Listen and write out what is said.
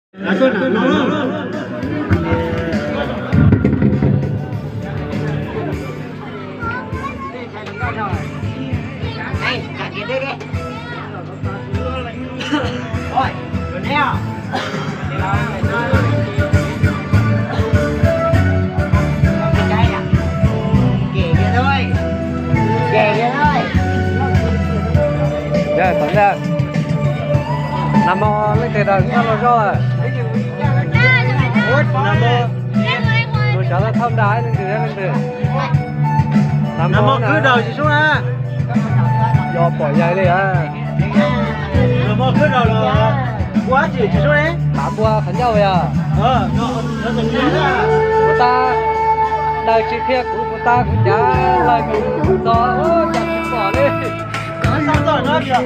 Nag hmo leej twg daws koj los zoj? Mus sawv daws thauj nra leej twg leej twg. Nag hmo kwv daws tsis sub na. Yog pom yais li. Nag hmo kwv daws los ua dab tsi tsis sub ne? Tav npua qhov ncauj yog. Puas tab daws tsis qhia kuv, puas tab kuv cav lawm kuv txog ua cas tsis pom li.